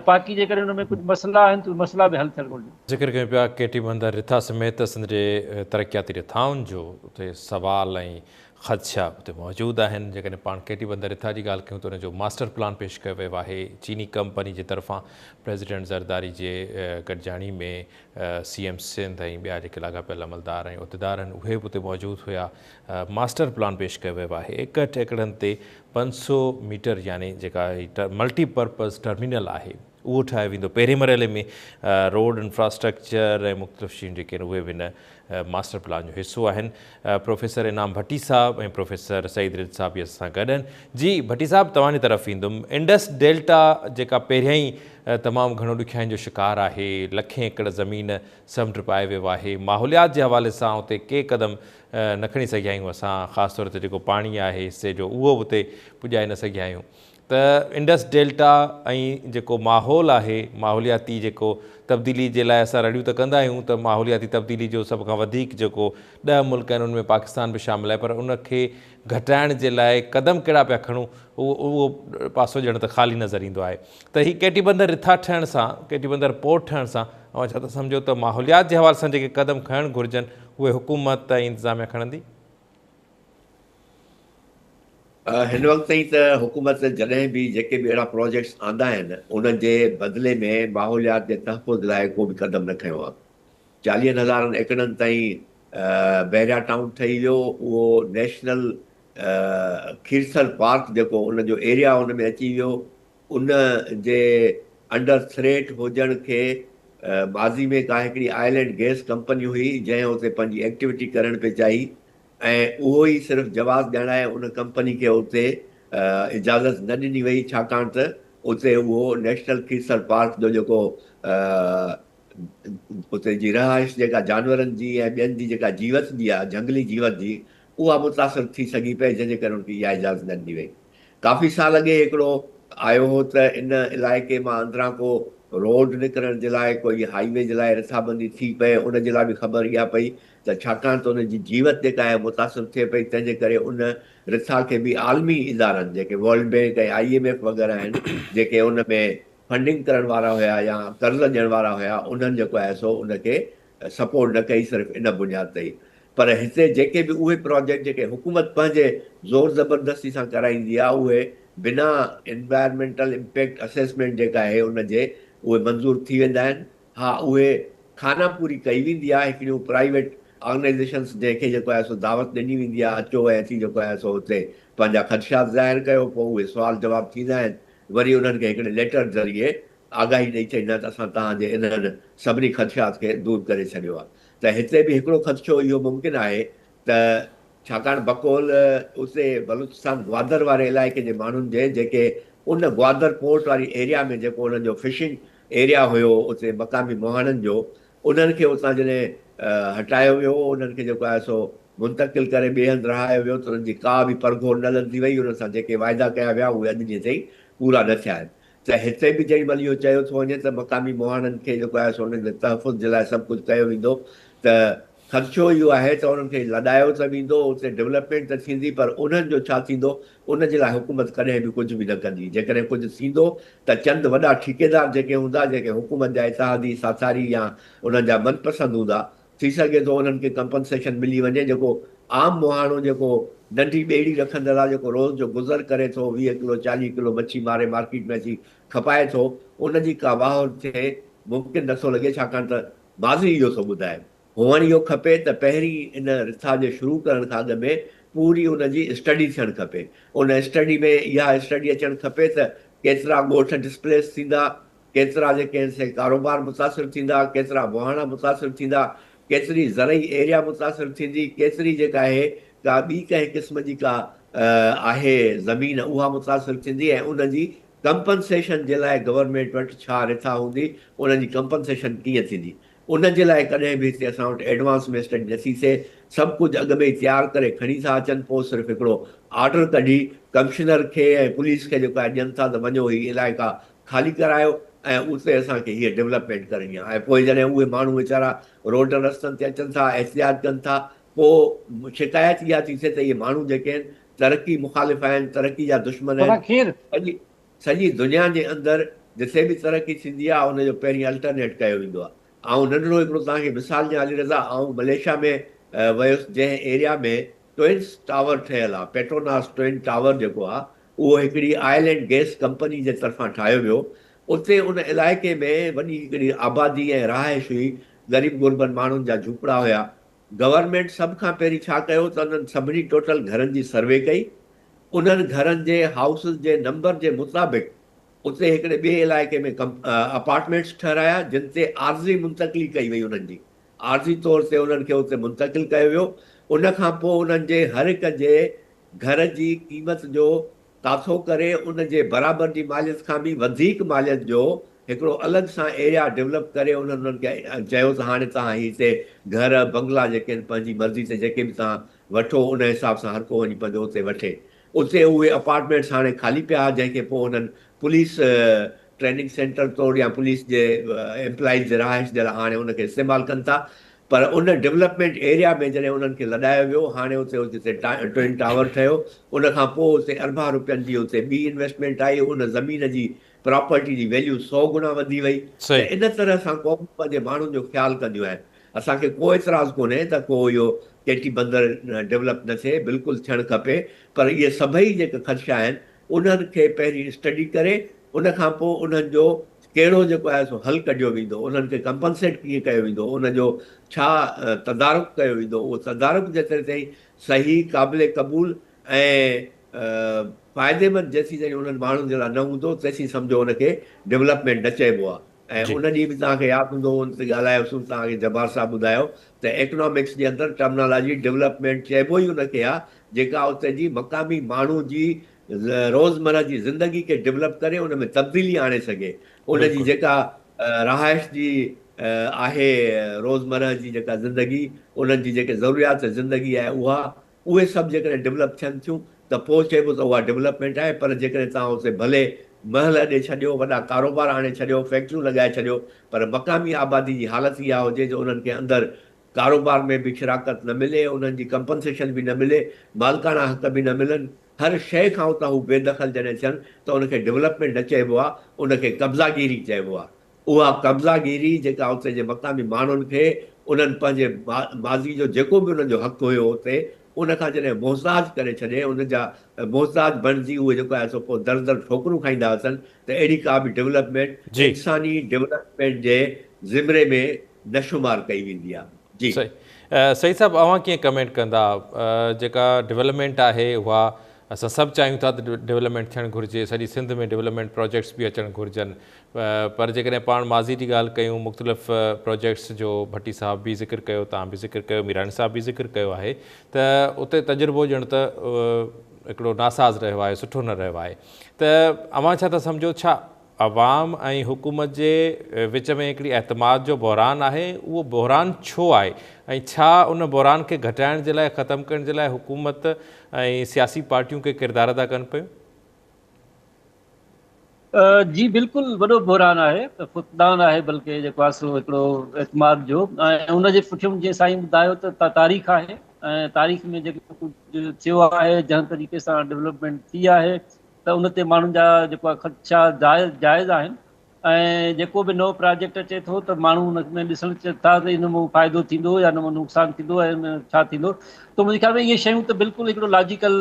باقي جيڪڏهن ان ۾ ڪجهه مسئلا آهن ته اهي مسئلا به حل ٿيڻ گهرجن. ذڪر ڪيون پيا ڪيٽي بندر رٿا سميت سنڌ جي ترقياتي رٿائن جو اتي سوال ۽ خدشا اتي موجود آهن جيڪڏهن پاڻ ڪيٽي بندر رٿا جي ڳالهه ڪيون ته ان جو ماسٽر پلان پيش ڪيو ويو آهي چيني ڪمپني جي طرفان پريزيڊنٽ زرداري جي گڏجاڻي ۾ سي ايم سنڌ ۽ ٻيا جيڪي لاڳاپيل عملدار ۽ عهديدار آهن اهي به اتي موجود هيا ماسٽر پلان پيش ڪيو ويو آهي 61 ايڪڙن تي 500 ميٽر يعني جيڪا هي ملٽي پرپز ٽرمينل آهي اهو ٺاهيو ويندو پهرين مرحلي ۾ روڊ انفراسٽرڪچر ۽ مختلف شيون جيڪي آهن اهي به هن ماسٽر پلان جو حصو آهن پروفيسر انعام ڀٽي صاحب ۽ پروفيسر سعيد رند صاحب به اسان سان گڏ آهن جي ڀٽي صاحب توهان جي طرف ايندم انڊس ڊيلٽا جيڪا پهريان ئي تمام گهڻو ڏکيائين جو شڪار آهي لکين ايڪڙ زمين سمنڊ پائي ويو آهي ماحوليات جي حوالي سان اتي ڪي قدم نه کڻي سگهيا آهيون اسان خاص طور تي جيڪو پاڻي آهي حصي جو اهو به اتي پڄائي نه سگهيا آهيون ته انڊس ڊيلٽا ۽ جيڪو ماحول آهي ماحولياتي جيڪو تبديلي جي لاء اسان رڙيون ته ڪندا آهيون ته ماحولياتي تبديلي جو سڀ کان وڌيڪ جيڪو ڏهه ملڪ آهن ان ۾ پاڪستان به شامل آهي پر ان کي گهٽائڻ جي لاء قدم ڪهڙا پيا کڻون اهو اهو پاسو ڄڻ ته خالي نظر ايندو آهي ته هي ڪيٽي بندر رٿا ٺهڻ سان ڪيٽي بندر پورٽ ٺهڻ سان اوهان ڇا ٿا سمجهو ته ماحوليات جي حوالي سان جيڪي قدم کڻڻ گهرجن اهي حڪومت ۽ انتظاميا کڻندي؟ هن وقت تائين ته حڪومت جڏهن به جيڪي به اهڙا پراجيڪٽس آندا آهن انهن جي بدلي ۾ ماحوليات جي تحفظ لاء ڪو به قدم نه کنيو آهي. چاليهن هزارن ايڪڙن تائين بحريا ٽائون ٺهي ويو اهو نيشنل کيرٿر پارڪ جيڪو ان جو ايريا ان ۾ اچي ويو ان جي انڊر ٿريٽ هجڻ کي ماضي ۾ ڪا هڪڙي آئل اينڊ گئس ڪمپني هئي جنهن اتي پنهنجي ايڪٽيوٽي ڪرڻ پئي چاهي ۽ اهو ئي صرف جواز ڄاڻائي ان ڪمپني کي اتي اجازت نه ڏني وئي ڇاڪاڻ ته اتي اهو نيشنل کيرٿر پارڪ جو جيڪو اتي جي رهائش جيڪا جانورن جي ۽ ٻين جي جيڪا جيوت جي آهي جهنگلي جيوت جي اها متاثر ٿي سگهي پئي جنهن جي ڪري ان کي اها اجازت نه ڏني وئي. ڪافي سال اڳي هڪڙو آيو هو ته ان علائقي مان اندران ڪو روڊ نڪرڻ جي لاء ڪوئي هائي وي جي لاء رٿابندي ٿي پئي ان جي لاء به خبر اها پئي ته ڇاڪاڻ ته ان جي جيوت جيڪا آهي متاثر ٿئي پئي تنهن جي ڪري ان رٿا کي به عالمي ادارن جيڪي world bank ۽ I M F وغيره آهن جيڪي ان ۾ فنڊنگ ڪرڻ وارا هيا يا قرض ڏيڻ وارا هيا انهن جيڪو آهي سو ان کي سپورٽ نه ڪئي صرف ان بنياد تي ئي پر هتي جيڪي به اهي پراجيڪٽ جيڪي حڪومت پنهنجي زور زبردستي سان ڪرائيندي آهي اهي بنا انوائرمينٽل امپيڪٽ اسيسمينٽ جيڪا آهي ان جي اهي منظور ٿي ويندا آهن ها اهي خانه پوري ڪئي ويندي آهي هڪڙيون پرائيويٽ آرگنائيزيشنس جنهن کي جيڪو آهي سو دعوت ڏني ويندي آهي اچو ۽ اچي جيڪو آهي سو هتي پنهنجا خدشات ظاهر ڪيو پوء اهي سوال جواب ٿيندا آهن وري انهن کي هڪڙي ليٽر ذريعي آگاهي ڏئي ڇڏيندا ته اسان توهان جي انهن سڀني خدشات کي دور ڪري ڇڏيو آهي ته هتي به هڪڙو خدشو اهو ممڪن آهي ته ڇاڪاڻ بقول اتي بلوچستان گوادر واري علائقي جي ماڻهن جي جيڪي ان گوادر پورٽ واري ايريا ۾ جيڪو انهن جو فشنگ ايريا هيو اتي مقامي مهاڻن جو انهن کي اتان جڏهن هٽايو ويو انهن کي جيڪو آهي سو منتقل ڪري ٻئي هنڌ رهايو ويو ته انهن جي ڪا به پرگهور نه لڌي وئي انهن سان جيڪي واعدا ڪيا ويا اهي اڄ ڏينهن تائين پورا نه ٿيا آهن ته هتي به جيڏي مهل اهو چيو ٿو وڃي ته مقامي مهاڻن کي جيڪو آهي سو انهن جي تحفظ جي لاء سڀ ڪجهه ڪيو ويندو ته خدشو اهو آهي ته انهن کي لڏايو ته ويندو اتي ڊولپمينٽ ته ٿيندي پر انهن جو ڇا ٿيندو ان جي لاء حڪومت ڪڏهن به ڪجهه به نه ڪندي جيڪڏهن ڪجهه ٿيندو ته چند وڏا ٺيڪيدار جيڪي هوندا جيڪي حڪومت جا اتحادي ساٿاري يا انهن جا من پسند هوندا ٿي سگهي ٿو انهن کي ڪمپنسيشن ملي وڃي جيڪو عام مهاڻو جيڪو ننڍي ٻيڙي رکندڙ آهي جيڪو روز جو گذر ڪري ٿو 20 ڪلو 40 ڪلو مڇي ماري مارڪيٽ ۾ اچي کپائي ٿو ان جي ڪا واهر ٿئي ممڪن نٿو لڳي ڇاڪاڻ ته ماضي اهو ٿو ٻڌائي. هئڻ اهو کپي ته پهرين ان رٿا جي شروع ڪرڻ کان اڳ ۾ پوري ان جي اسٽڊي ٿيڻ کپي. ان اسٽڊي ۾ اها اسٽڊي اچڻ کپي ته ڪيترا ڳوٺ ڊسپليس ٿيندا، ڪيترا جيڪي آهن سي ڪاروبار متاثر ٿيندا، ڪيترا مهاڻا متاثر ٿيندا، ڪيتري زرعي ايريا متاثر ٿيندي، ڪيتري جيڪا آهي ڪا ٻي ڪنهن قسم جي ڪا آهي زمين اها متاثر ٿيندي ۽ ان جي ڪمپنسيشن جي لاء گورنمينٽ وٽ ڇا رٿا هوندي، انهن جي ڪمپنسيشن ڪيئن ٿيندي. ان جي لاء ڪڏهن به هتي اسان وٽ ايڊوانس ۾ اسٽڊي نٿي ٿئي، سڀ ڪجهه اڳ ۾ ئي تيار ڪري کڻي ٿا اچن، پوء صرف هڪڙو آرڊر ڪڍي ڪمشنر کي ۽ پوليس کي جيڪو آهي ڏين ٿا ته وڃو هي علائقا خالي ڪرايو ۽ اتي اسان کي هيء ڊولپمينٽ ڪرڻي آهي ۽ پوء جڏهن اهي ماڻهو ويچارا روڊن رستن تي اچن ٿا، احتجاج ڪن ٿا، پوء شڪايت اها ٿي ٿئي ته اهي ماڻهو جيڪي آهن ترقي مخالف آهن، ترقي جا دشمن آهن. سڄي سڄي دنيا جي اندر جتي به ترقي ٿيندي آهي ان جو پهرين الٽرنيٽ ڪيو ويندو آهي. آئون ننڍڙو هڪڙو توهان کي مثال ڏيان علي رضا، آئون ملائيشيا ۾ ويس جنهن ايريا ۾ ٽوئنس ٽاور ٺهيل آهي، پيٽروناس ٽوئن ٽاور جيڪو آهي اهو هڪڙي آئل اينڊ گئس ڪمپني جي طرفان ٺاهيو ويو. اتي ان علائقي ۾ وڏي هڪڙي آبادي ۽ رهائش هئي، غريب غربن ماڻهن جا جهوپڙا هيا. گورنمينٽ سڀ کان پهرين ڇا ڪيو ته انهن سڀني ٽوٽل گهرن جي سروي ڪئي، انهن گهرن جي هائوسز جي نمبر جي مطابق اتي هڪڙي ٻئي علائقي ۾ اپارٽمينٽس ٺهرايا جن تي عارضي منتقلي ڪئي وئي انهن جي عارضي طور تي انهن کي اتي منتقل ڪيو ويو ان کان پوء انهن جي هر هڪ جي گهر جي قيمت جو ڪاٿو ڪري ان جي برابر جي ماليت کان به وڌيڪ ماليت جو هڪڙو الڳ سان ايريا ڊولپ ڪري انهن انهن کي چيو ته هاڻي توهان هي هتي گهر بنگلا جيڪي آهن پنهنجي مرضي تي جيڪي به توهان وٺو ان حساب سان هر ڪو وڃي پنهنجو اتي وٺي. اتي اهي اپارٽمينٽس هاڻي خالي پيا ها جنهن کي پوء انهن پوليس ٽريننگ سينٽر طور يا پوليس جي ايمپلائيز جي رهائش جي لاء هاڻي ان کي استعمال ڪن ٿا پر ان ڊولپمينٽ ايريا ۾ جڏهن انهن کي لڏايو ويو، هاڻي اتي جتي ٽوئن ٽاور ٺهيو، ان کان پوء اتي اربها روپين جي اتي ٻي انويسٽمينٽ آئي، ان زمين جي پراپرٽي جي ويليو سو گڻا وڌي وئي ته ان طرح سان قومون پنهنجي ماڻهن جو خيال ڪنديون آهن. اسان کي ڪو اعتراض ڪونهي ته ڪو اهو ڪيٽي بندر ڊولپ نه ٿئي، بلڪل ٿيڻ کپي پر اهي سڀئي جيڪي خدشا آهن انهن کي پهرين اسٽڊي ڪري ان کان پوء انهن جو ڪهڙو جيڪو آهي سو حل ڪڍيو ويندو، انهن کي ڪمپنسيٽ ڪيئن ڪيو ويندو، ان جو ڇا تدارڪ ڪيو ويندو، اهو تدارڪ جيتري تائين صحيح، قابل قبول ۽ فائديمند جيسين تائين انهن ماڻهن جي لاء نه هوندو تيسين سمجهو ان کي ڊولپمينٽ نه چئبو آهي ۽ ان ڏينهن به توهان کي ياد هوندو ان تي ڳالهايوسون توهان کي جبار صاحب ٻڌايو ته ايڪنامڪس جي اندر ٽرمنالاجي ڊولپمينٽ چئبو ئي ان کي آهي جيڪا اتي جي مقامي ماڻهو جي روزمره جي زندگي کي ڊولپ ڪري ان ۾ تبديلي آڻي سگهي ان جي جيڪا رهائش جي آهي روزمره جي جيڪا زندگي انهن جي جيڪي ضروريات زندگي آهي اها اهي سڀ جيڪڏهن ڊولپ ٿين ٿيون ته پوء چئبو ته اها ڊولپمينٽ آهي پر جيڪڏهن توهان اتي ڀلي محل اڏي ڇڏيو وڏا ڪاروبار آڻي ڇڏيو فيڪٽريون لڳائي ڇڏيو پر مقامي آبادي جي حالت اها هجي جو انهن کي اندر ڪاروبار ۾ به شراڪت نه ملي، انهن جي ڪمپنسيشن به نه ملي، مالڪاڻا حق به نه ملن، هر شيء کان اتان هو بي دخل جڏهن ٿين ته ان کي ڊولپمينٽ نه چئبو آهي، ان کي قبضا گيري چئبو آهي. اها قبضا گيري جيڪا اتي جي مقامي ماڻهن کي انهن پنهنجي ماضي جو جيڪو به انهن جو حق هيو اتي ان کان جڏهن محتاج ڪري ڇڏي، ان جا محتاج بڻجي اهي جيڪو آهي سو پوء در در ٺوڪرون کائيندا اچن ته اهڙي ڪا به ڊولپمينٽ انساني ڊولپمينٽ جي زمري ۾ نه شمار ڪئي ويندي آ جي. صحيح سعيد صاحب اوهان ڪيئن ڪمينٽ ڪندا جيڪا ڊولپمينٽ آهي اها اسان سڀ چاهيون ٿا ته ڊولپمينٽ ٿيڻ گهرجي سڄي سنڌ ۾ ڊولپمينٽ پروجيڪٽس به اچڻ گهرجن پر جيڪڏهن پاڻ ماضي جي ڳالهه ڪيون مختلف پروجيڪٽس جو ڀٽي صاحب به ذڪر ڪيو توهان به ذڪر ڪيو ميراڻي صاحب به ذڪر ڪيو آهي ته اتي تجربو ڄڻ ته هڪڙو ناساز رهيو آهي سٺو نه رهيو آهي ته اوهان ڇا ٿا سمجهو ڇا عوام ۽ حڪومت جي وچ ۾ هڪڙي اعتماد جو بحران آهي، اهو بحران ڇو آهي ۽ ڇا ان بحران کي گهٽائڻ جي لاء ختم ڪرڻ جي لاء حڪومت ۽ سياسي پارٽيون ڪي ڪردار ادا ڪن پيون؟ جي بلڪل وڏو بحران آهي، فقدان آهي بلڪه جيڪو آهي سو هڪڙو اعتماد جو ۽ ان جي پٺيون جيئن سائين ٻڌايو ته تاريخ آهي ۽ تاريخ ۾ جيڪو ڪجهه ٿيو آهي جنهن طريقي سان ڊولپمينٽ ٿي آهي ته ان تي ماڻهن جا جيڪو آهي خدشا جائز جائز آهن ۽ جيڪو به نئون پراجيڪٽ اچي ٿو ته ماڻهو ان ۾ ڏسڻ ٿا ته ان مان فائدو ٿيندو يا ان مان نقصان ٿيندو ۽ ان ۾ ڇا ٿيندو ته منهنجي خيال ۾ اهي شيون ته بلڪل هڪڙو لاجيڪل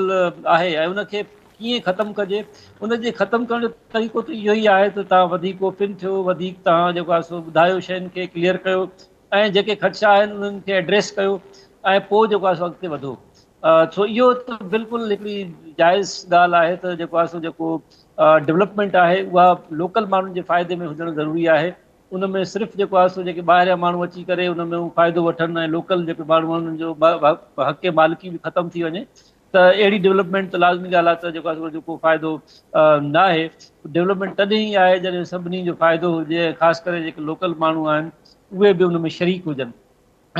آهي ۽ ان کي ڪيئن ختم ڪجي ان جي ختم ڪرڻ جو طريقو ته اهو ئي آهي ته توهان وڌيڪ اوپن ٿيو وڌيڪ توهان جيڪو آهي سو ٻڌايو شين کي ڪليئر ڪيو ۽ جيڪي خدشا آهن انهن کي ايڊريس ڪيو ۽ پوء جيڪو آهي سو اڳتي وڌو. سو اهو ته بلڪل هڪڙي جائز ڳالهه آهي ته جيڪو آهي سو جيڪو ڊولپمينٽ آهي اها لوڪل ماڻهن جي فائدي ۾ هجڻ ضروري آهي ان ۾ صرف جيڪو آهي سو جيڪي ٻاهريان ماڻهو اچي ڪري ان ۾ فائدو وٺن ۽ لوڪل جيڪي ماڻهو آهن انهن جو حق مالڪي به ختم ٿي وڃي ته اهڙي ڊولپمينٽ ته لازمي ڳالهه آهي ته جيڪو آهي سو ڪو فائدو نه آهي ڊولپمينٽ تڏهن ئي آهي جڏهن سڀني جو فائدو هجي ۽ خاص ڪري جيڪي لوڪل ماڻهو آهن اهي به ان ۾ شريڪ هجن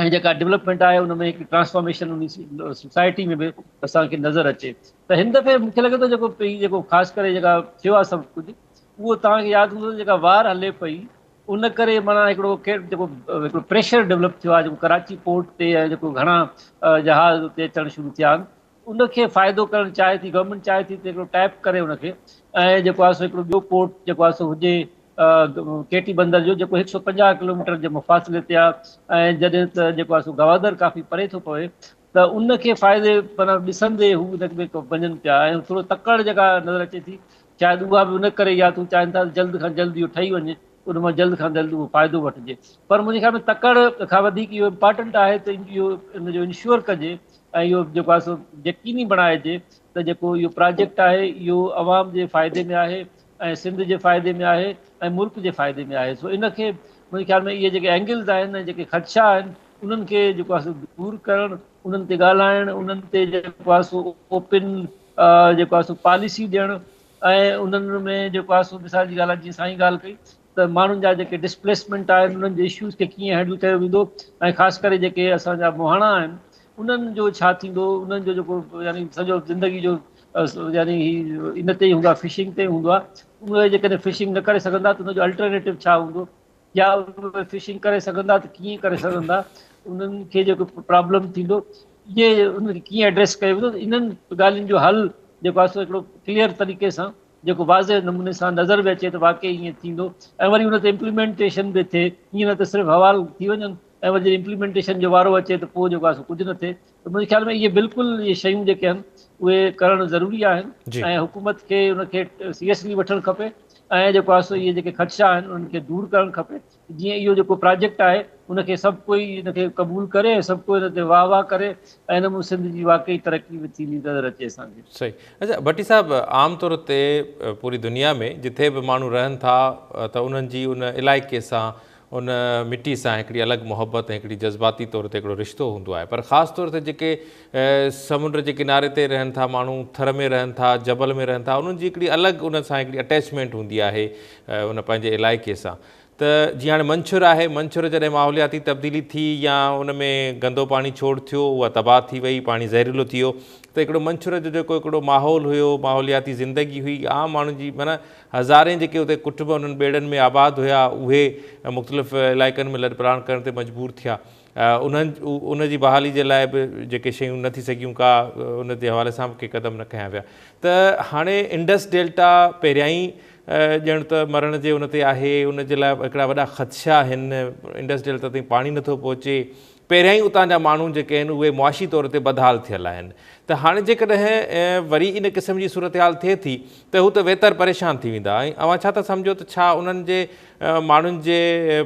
۽ جيڪا ڊولپمينٽ آهي ان ۾ هڪ ٽرانسفارميشن ان سوسائٽي ۾ به اسان کي نظر اچي ته هن دفعي مونکي لڳي ٿو جيڪو جيڪو خاص ڪري جيڪا ٿيو آهي سڀ ڪجهه اهو توهان کي ياد هوندو جيڪا وار هلي پئي ان ڪري معنيٰ هڪڙو جيڪو هڪڙو پريشر ڊولپ ٿيو آهي جيڪو ڪراچي پورٽ تي ۽ جيڪو گهڻا جهاز اتي اچڻ شروع ٿيا آهن ان کي فائدو ڪرڻ چاهي ٿي گورنمينٽ چاهي ٿي ته هڪڙو ٽائپ ڪري ان کي ۽ جيڪو آهي سو هڪڙو ٻيو پورٽ جيڪو آهي سو هجي ڪيٽي بندر جو جيڪو 150 ڪلوميٽر جي مفاصلي تي آهي ۽ جڏهن ته جيڪو آهي سو گوادر ڪافي پري ٿو پوي ته ان کي فائدي معنيٰ ڏسندي هو ان ۾ وڃن پيا ۽ ٿورو تڪڙ جيڪا نظر اچي ٿي شايد اها به ان ڪري يا ته هو چاهين ٿا ته جلد کان جلد اهو ٺهي وڃي ان مان جلد کان جلد اهو فائدو وٺجي پر منهنجي خيال ۾ تڪڙ کان وڌيڪ اهو امپارٽنٽ آهي ته اهو ان جو انشور ڪجي ۽ اهو جيڪو آهي سو يقيني بڻائجي ته جيڪو اهو پراجيڪٽ آهي اهو عوام جي فائدي ۾ آهي ۽ سنڌ جي فائدي ۾ آهي ۽ ملڪ جي فائدي ۾ آهي سو ان کي منهنجي خيال ۾ اهي جيڪي اينگلز آهن ۽ جيڪي خدشا آهن انهن کي جيڪو آهي سو دور ڪرڻ انهن تي ڳالهائڻ انهن تي جيڪو آهي سو اوپن جيڪو آهي سو پاليسي ڏيڻ ۽ انهن ۾ جيڪو آهي سو مثال جي ڳالهه آهي جيئن سائين ڳالهه ڪئي ته ماڻهن جا جيڪي ڊسپليسمينٽ آهن انهن جي اشوز کي ڪيئن هينڊل ڪيو ويندو ۽ خاص ڪري جيڪي اسان جا مهاڻا آهن انهن جو ڇا ٿيندو انهن جو جيڪو يعني سڄو زندگي جو يعني هي ان تي ئي هوندو آهي فشنگ تي ئي هوندو آهي اهي جيڪڏهن فشنگ نه ڪري سگهندا ته ان جو الٽرنيٽو ڇا هوندو يا اهي فشنگ ڪري سگهندا ته ڪيئن ڪري سگهندا انهن کي جيڪو پرابلم ٿيندو اهي انهن کي ڪيئن ايڊريس ڪيو ويندو انهن ڳالهين جو حل جيڪو آهي سو هڪڙو ڪليئر طريقي سان جيڪو واضح نموني سان نظر به اچي ته واقعي ائين ٿيندو ۽ وري ان تي امپليمينٽيشن به ٿئي ائين نه ته صرف حوال ٿي وڃن ۽ وري جڏهن امپليمينٽيشن جو وارو اچي ته پوء جيڪو آهي سو ڪجهه نه ٿئي ته منهنجي خيال ۾ اهي بلڪل اهي شيون جيڪي آهن اهي ڪرڻ ضروري آهن ۽ حڪومت کي ان کي سيريسلي وٺڻ کپي ۽ جيڪو آهي سو اهي جيڪي خدشا آهن انهن کي دور ڪرڻ کپي جيئن اهو جيڪو پراجيڪٽ آهي ان کي سڀ ڪوئي ان کي قبول ڪري ۽ سڀ ڪوئي ان تي واهه واهه ڪري ۽ ان مان سنڌ جي واقعي ترقي به ٿيندي نظر اچي اسان کي. صحيح اڇا ڀٽي صاحب عام طور تي پوري دنيا ۾ جٿي به ماڻهو رهن ٿا ته انهن جي ان علائقي سان ان مٽي سان هڪڙي الڳ محبت ۽ هڪڙي جذباتي طور تي هڪڙو رشتو هوندو آهي پر خاص طور تي جيڪي سمنڊ جي ڪناري تي رهن ٿا ماڻهو ٿر ۾ رهن ٿا جبل ۾ رهن ٿا انهن جي هڪڙي الڳ ان سان هڪڙي اٽيچمينٽ هوندي آهي ان پنهنجي علائقي سان ته جيئن هاڻي منڇر آهي منڇر جڏهن ماحولياتي تبديلي ٿي يا ان ۾ گندو پاڻي ڇوڙ ٿيو اها تباهه ٿي وئي پاڻي زهريلو ٿي ويو ته هڪڙو منڇر جو جيڪو هڪڙو ماحول هيو ماحولياتي زندگي هئي عام ماڻهن جي معنيٰ هزارين جيڪي اتي ڪٽنب انهن ٻيڙن ۾ آباد هيا اهي مختلف علائقن ۾ لڏپلاڻ ڪرڻ تي مجبور ٿيا انهن ان جي بحالي جي لاء به جيڪي شيون نه ٿي سگهيون ڪا ان جي حوالي سان به ڪي قدم نه کنيا ويا ته هاڻي انڊس ڊيلٽا پهريائين ڄڻ ته مرڻ جي ان تي آهي ان جي لاء هڪڙا وڏا خدشا آهن انڊس ڊيلٽا تائين پاڻي نٿو پهچي پهريائين اتان جا ماڻهو جيڪي آهن اهي معاشي طور تي بدحال ٿيل آهن ته هاڻي جيڪڏهن وري ان قسم جي صورتحال ٿئي ٿي ته هو ته ويتر پريشان ٿي ويندا ۽ اوهان ڇا ٿا سمجهو ته ڇا انهن جي ماڻهن جي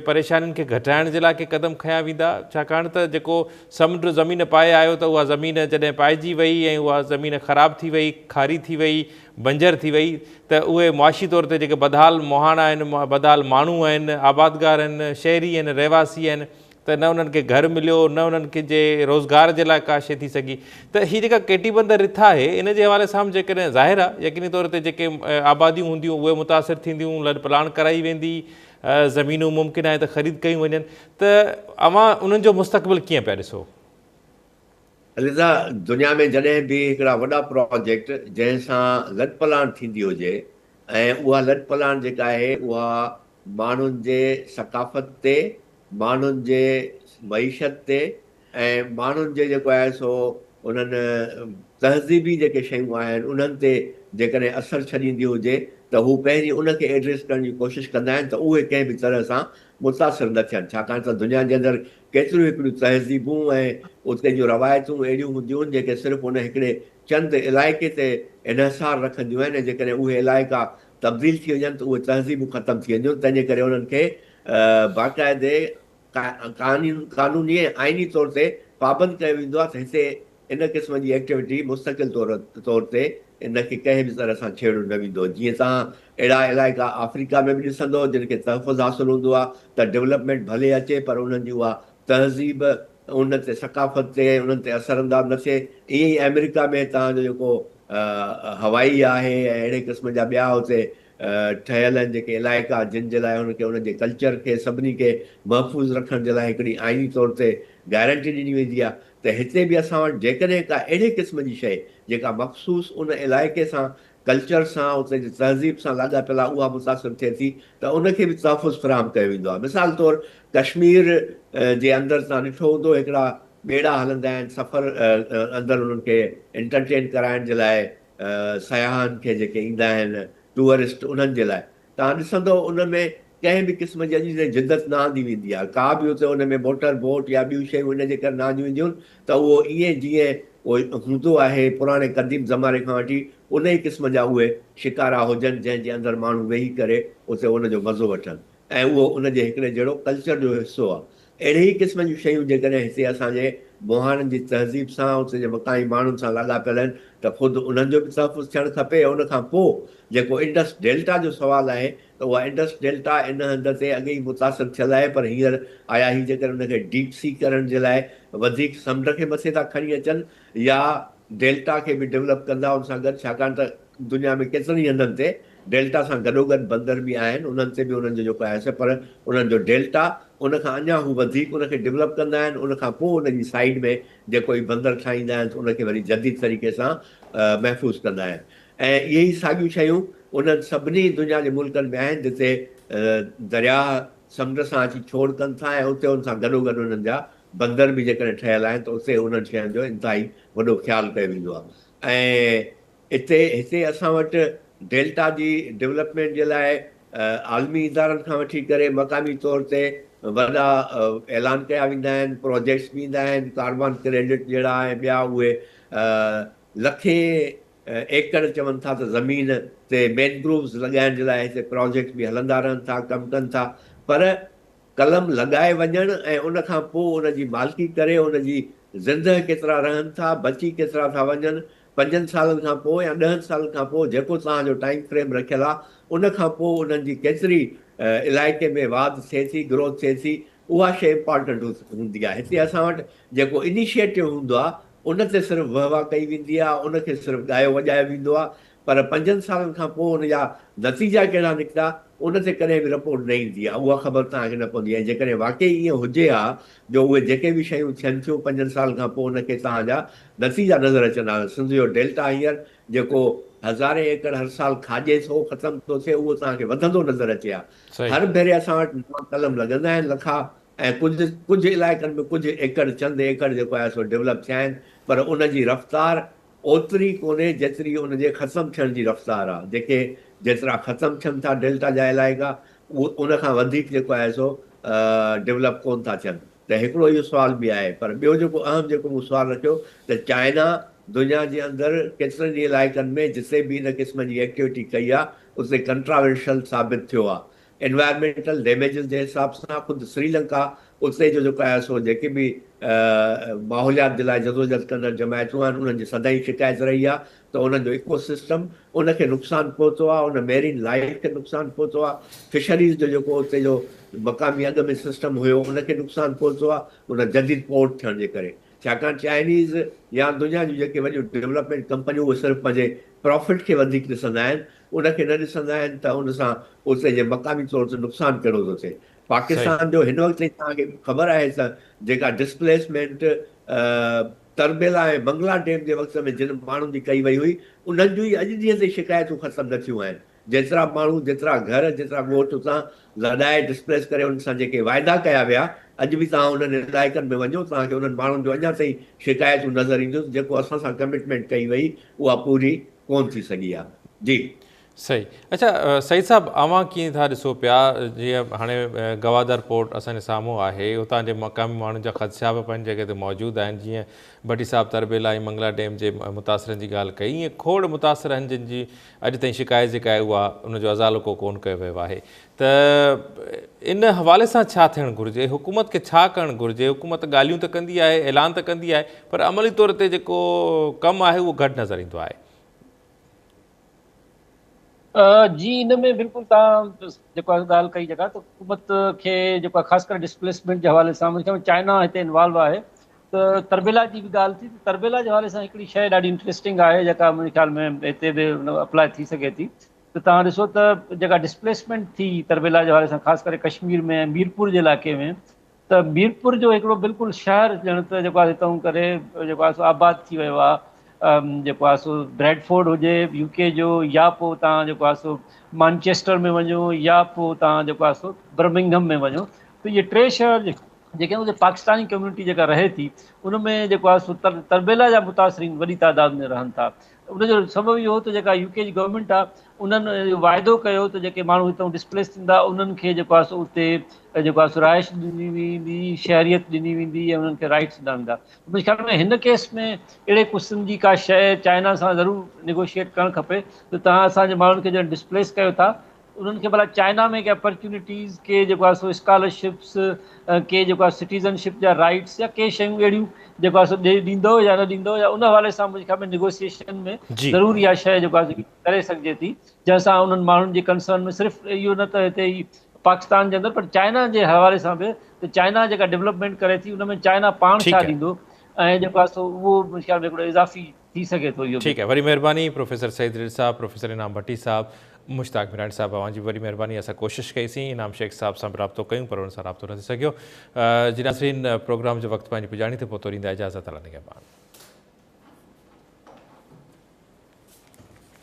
پريشانين کي گهٽائڻ جي لاء ڪي قدم کنيا ويندا ڇاڪاڻ ته جيڪو سمنڊ زمين پائي آيو ته اها زمين جڏهن پائجي وئي ۽ اها زمين خراب ٿي وئي کاري ٿي وئي بنجر ٿي وئي ته اهي معاشي طور تي جيڪي بدحال مهاڻا آهن بدحال ماڻهو آهن آبادگار آهن شهري آهن رهواسي آهن ته نه انهن کي گهر مليو نه انهن کي جي روزگار جي لاء ڪا شيء ٿي سگهي ته هي جيڪا ڪيٽي بندر رٿا آهي ان جي حوالي سان به جيڪڏهن ظاهر آهي يقيني طور تي جيڪي آباديون هونديون اهي متاثر ٿينديون لڏپلاڻ ڪرائي ويندي زمينون ممڪن آهي ته خريد ڪيون وڃن ته اوهان انهن جو مستقبل ڪيئن پيا ڏسو؟ عليزا، دنيا ۾ جڏهن به هڪڙا وڏا پراجيڪٽ جنهن سان لڏپلاڻ ٿيندي هجي ۽ اها لڏپلاڻ جيڪا آهي اها ماڻهن جي ثقافت تي ماڻهن جي معيشت تي ۽ ماڻهن جي جيڪو آهي سو انهن تهذيبي جيڪي شيون آهن انهن تي جيڪڏهن اثر ڇڏيندي هجي ته هو پهرين ان کي ايڊريس ڪرڻ جي ڪوشش ڪندا آهن ته اهي ڪنهن به طرح سان متاثر نه ٿين ڇاڪاڻ ته دنيا جي اندر ڪيتريون هڪڙيون تهذيبون ۽ اتي جون روايتون اهڙيون هونديون آهن جيڪي صرف ان هڪڙي چند علائقي تي انحصار رکنديون آهن ۽ جيڪڏهن اهي علائقا تبديل ٿي وڃن ته اهي تهذيبون ختم ٿي وينديون تنهنجي ڪري انهن کي باقاعدي قانوني ۽ آئيني طور تي پابند ڪيو ويندو آهي ته هتي ان قسم جي ايڪٽيوٽي مستقل طور طور تي ان کي ڪنهن به طرح سان ڇيڙيو نه ويندو. جيئن توهان اهڙا علائقا آفريڪا ۾ به ڏسندو جن کي تحفظ حاصل هوندو آهي ته ڊولپمينٽ ڀلي اچي پر انهن جي اها تهذيب ان تي ثقافت تي انهن تي اثر انداز نه ٿئي. ائين ئي آمريڪا ۾ توهان جو جيڪو هوائي آهي ۽ اهڙي قسم جا ٻيا اتي ٺهيل آهن جيڪي علائقا جن جي لاء انهن کي انهن جي ڪلچر کي سڀني کي محفوظ رکڻ جي لاء هڪڙي آئيني طور تي گارنٽي ڏني ويندي آهي ته هتي به اسان وٽ جيڪڏهن ڪا اهڙي قسم جي شيء جيڪا مخصوص ان علائقي سان ڪلچر سان اتي جي تهذيب سان لاڳاپيل آهي اها متاثر ٿئي ٿي ته ان کي به تحفظ فراهم ڪيو ويندو آهي مثال طور ڪشمير جي اندر توهان ڏٺو هوندو هڪڙا ٻيڙا هلندا آهن سفر اندر انهن کي انٽرٽين ڪرائڻ جي لاء سياحن کي جيڪي ايندا آهن ٽوئرسٽ انهن جي لاء توهان ڏسندو ان ۾ ڪنهن به قسم جي اڄ تائين جدت نه آندي ويندي آهي ڪا به اتي ان ۾ موٽر بوٽ يا ٻيون شيون ان جي ڪري نه آنديون وينديون آهن ته اهو ائين جيئن اهو هوندو آهي پراڻي قديم زماني کان وٺي ان ئي قسم جا اهي شڪارا هجن جنهن جي اندر ماڻهو ويهي ڪري اتي ان جو مزو وٺن ۽ اهو ان جي هڪڙي جهڙو ڪلچر جو حصو آهي اهڙي ئي قسم جون شيون جيڪڏهن هتي اسان جي مهاڻن جي تهذيب سان اتي جي مقامي ماڻهن سان لاڳاپيل آهن ته خود انهن جو به تحفظ ٿيڻ کپي ۽ ان کان پوء جيڪو انڊس ڊيلٽا جو سوال آهي ته اها انڊس ڊيلٽا ان هنڌ تي اڳي ئي متاثر ٿيل آهي پر هينئر آيا هي جيڪڏهن ان کي ڊيپ سي ڪرڻ جي لاء وڌيڪ سمنڊ کي مٿي ٿا کڻي اچن يا ڊيلٽا کي به ڊولپ ڪندا ان سان گڏ ڇاڪاڻ ته دنيا ۾ ڪيترن ئي هنڌن تي ڊيلٽا سان گڏوگڏ بندر به آهن انهن تي به انهن جو جيڪو آهي سي پر انهن جو ڊيلٽا ان کان اڃا هو وڌيڪ ان کي ڊولپ ڪندا آهن ان کان پوء ان جي سائيڊ ۾ جيڪو هي بندر ٺاهيندا آهن ته ان کي وري جديد طريقي سان محفوظ ڪندا آهن ۽ اهي ئي ساڳيون شيون انهن سڀني دنيا جي ملڪن ۾ آهن جتي درياهه سمنڊ سان اچي ڇوڙ ڪن ٿا ۽ اتي ان سان گڏوگڏ انهن جا بندر به جيڪڏهن ٺهيل آهن ته اتي انهن شين جو انتهائي وڏو خيال ڪيو ويندو آهي ۽ اتي هتي اسان وٽ ڊيلٽا جي ڊولپمينٽ جي لاء عالمي ادارن کان وٺي ڪري مقامي طور تي وڏا اعلان ڪيا ويندا آهن، پروجيڪٽس به ايندا آهن، ڪاربان ڪريڊٽ جهڙا ۽ ٻيا اهي لکين ايڪڙ چون ٿا ته زمين تي مينگرووز لڳائڻ جي لاء هتي پروجيڪٽس به هلندا رهن ٿا، ڪم ڪن ٿا پر قلم لڳائي وڃڻ ۽ ان کان پوء ان جي مالڪي ڪري ان جي زندهه ڪيترا رهن ٿا، بچي ڪيترا ٿا وڃن، پنجن سالن کان پوء يا ڏهن سالن کان پوء جيڪو توهان جو ٽائيم فريم رکيل آ ان کان پوء انهن جي ڪيتري علائقي ۾ واڌ ٿئي ٿي، گروٿ ٿئي ٿي، اها شيء امپارٽنٽ هوندي آ. هتي اسان وٽ جيڪو انيشيٽو هوندو آ ان تي صرف وهه واه ڪئي ويندي آ، ان کي صرف ڳايو وڄايو ويندو آ پر پنجن سالن کان پوء ان جا نتيجا ڪهڙا نڪتا ان تي ڪڏهن به رپورٽ نه ايندي آهي اها خبر توهان کي نه پوندي ۽ جيڪڏهن واقعي ائين هجي ها جو اهي جيڪي به شيون ٿين ٿيون پنجن سالن کان پوء ان کي توهان جا نتيجا نظر اچن ها ته سنڌ جو ڊيلٽا هينئر جيڪو هزارين ايڪڙ هر سال کاڄي ٿو ختم ٿو ٿئي اهو توهان کي وڌندو نظر اچي ها هر ڀيري اسان وٽ نوان قلم لڳندا آهن لکا ۽ ڪجهه ڪجهه علائقن ۾ ڪجهه ايڪڙ چند ايڪڙ جيڪو آهي سو ڊولپ ٿيا آهن پر ان جي رفتار اوتري ڪونهي جيتري ان جي ختم ٿيڻ جي رفتار آ. جيڪي جيترا ختم ٿين ٿا ڊيلٽا جا علائقا ان کان وڌيڪ جيڪو آهي سو ڊولپ ڪون ٿا ٿين ته هڪڙو اهو سوال به آهي پر ٻيو جيڪو اهم جيڪو مون سوال رکيو ته چائنا دنيا جي اندر ڪيترن ئي علائقن ۾ جتي به ان قسم جي ايڪٽيوٽي ڪئي آ اتي ڪنٽراورشل ثابت ٿيو آ انوائرمينٽل ڊيميجز جي حساب سان خود سريلنڪا اتي جو جيڪو آهي سو جيڪي به ماحوليات جي لاء جدوجهد ڪندڙ جماعتون آهن انهن جي سدائين شڪايت رهي آهي ته انهن جو ايڪو سسٽم ان کي نقصان پهتو آهي ان ميرين لائيف کي نقصان پهتو آهي فشريز جو جيڪو اتي جو مقامي اڳ ۾ سسٽم هيو ان کي نقصان پهتو آهي ان جديد پورٽ ٿيڻ جي ڪري ڇاڪاڻ چائنيز يا دنيا جون جيڪي وڏيون ڊولپمينٽ ڪمپنيون اهي صرف پنهنجي پرافٽ کي وڌيڪ ڏسندا آهن ان کي نه ڏسندا آهن ته ان سان اتي جي مقامي طور تي نقصان ڪهڙو ٿو ٿئي. پاڪستان جو هن وقت تائين توهان کي خبر آهي ته جيڪا ڊسپليسمينٽ تربيلا ۽ بنگلا ڊيم جي وقت ۾ جن ماڻهن جي ڪئي وئي هئي انهن جون ئي اڄ ڏينهن تائين شڪايتون ختم نه ٿيون آهن. جيترا ماڻهو، جيترا گهر، جيترا ڳوٺ اتان لڏائي ڊسپليس ڪري انهن سان جيڪي واعدا ڪيا ويا اڄ به توهان انهن علائقن ۾ وڃو توهان کي انهن ماڻهن جون اڃا تائين شڪايتون نظر اينديون ته جيڪو اسان سان ڪمٽمينٽ ڪئي وئي اها پوري ڪون ٿي سگهي آ جي. صحيح اڇا سعيد صاحب اوهان ڪيئن ٿا ڏسو پيا جيئن هاڻي گوادر پورٽ اسان جي سامهون آهي اتان جي مقامي ماڻهن جا خدشا به پنهنجي جڳهه تي موجود آهن جيئن ڀٽي صاحب تربيلا ۽ منگلا ڊيم جي متاثرن جي ڳالهه ڪئي ائين کوڙ متاثر آهن جن جي اڄ تائين شڪايت جيڪا آهي اها ان جو ازالو ڪو ڪونه ڪيو ويو آهي ته ان حوالي سان ڇا ٿيڻ گهرجي حڪومت کي ڇا ڪرڻ گهرجي حڪومت ڳالهيون ته ڪندي آهي اعلان ته ڪندي آهي پر عملي طور تي جيڪو ڪم آهي اهو گهٽ نظر ايندو آهي. جي ان ۾ بلڪل توهان جيڪو آهي ڳالهه ڪئي جيڪا ته حڪومت کي جيڪو آهي خاص ڪري ڊسپليسمينٽ جي حوالي سان منهنجي خيال ۾ چائنا هتي انوالو آهي ته تربيلا جي به ڳالهه ٿي ته تربيلا جي حوالي سان هڪڙي شيء ڏاڍي انٽريسٽنگ آهي جيڪا منهنجي خيال ۾ هتي به اپلاء ٿي سگهي ٿي ته توهان ڏسو ته جيڪا ڊسپليسمينٽ ٿي تربيلا جي حوالي سان خاص ڪري ڪشمير ۾ ميرپور جي علائقي ۾ ته ميرپور جو هڪڙو بلڪل شهر ڄڻ ته جيڪو آهي هتئون ڪري جيڪو آهي سو آباد ٿي ويو آهي جيڪو آهي سو بريڊفورڊ هجي يو ڪي جو يا پوء توهان جيڪو آهي سو مانچيسٽر ۾ وڃو يا پوء توهان جيڪو آهي سو برمنگهم ۾ وڃو ته اهي ٽي شهر جيڪي آهن اتي پاڪستاني ڪميونٽي جيڪا رهي ٿي ان ۾ جيڪو آهي سو تربيلا جا متاثرين وڏي تعداد ۾ رهن ٿا ان جو سبب اهو هو ته جيڪا يو ڪي جي گورنمينٽ آهي انهن اهو واعدو ڪيو ته جيڪي ماڻهو هتان ڊسپليس ٿيندا انهن کي جيڪو آهي سو اتي جيڪو آهي سو رهائش ڏني ويندي شهريت ڏني ويندي ۽ انهن کي رائٽس ڏنا ويندا منهنجي خيال ۾ هن ڪيس ۾ اهڙي قسم جي ڪا شيء چائنا سان ضرور نيگوشيئيٽ ڪرڻ کپي ته توهان اسان جي ماڻهن کي جڏهن ڊسپليس ڪيو ٿا انهن کي ڀلا چائنا ۾ ڪي اپرچونيٽيز ڪي جيڪو آهي سو اسڪالرشپس ڪي جيڪو آهي سٽيزنشپ جا رائٽس يا ڪي شيون اهڙيون جيڪو آهي سو ڏي ڏيندو يا نه ڏيندو يا ان حوالي سان منهنجي خيال ۾ نيگوسيئيشن ۾ ضرور اها شيء جيڪو آهي ڪري سگهجي ٿي جنهن سان انهن ماڻهن جي ڪنسرن ۾ صرف اهو نه ته هتي ئي پاڪستان جي اندر پر چائنا جي حوالي سان به ته چائنا جيڪا ڊولپمينٽ ڪري ٿي ان ۾ چائنا پاڻ ڇا ڏيندو ۽ جيڪو آهي سو اهو منهنجي خيال ۾ هڪڙو اضافي ٿي سگهي ٿو اهو به. ٺيڪ آهي وڏي مهرباني پروفيسر سعيد ريڊ صاحب پروفيسر انعام ڀٽي صاحب مشتاق ميراڻي صاحب اوهان جي به وڏي مهرباني اسان ڪوشش ڪئي سين انعام شيخ صاحب سان به رابطو ڪيون پر ان سان رابطو نه ٿي سگهيو جي ناظرين پروگرام جو وقت پنهنجي پڄاڻي تي پهتو ڏيندا اجازت الله نگهبان.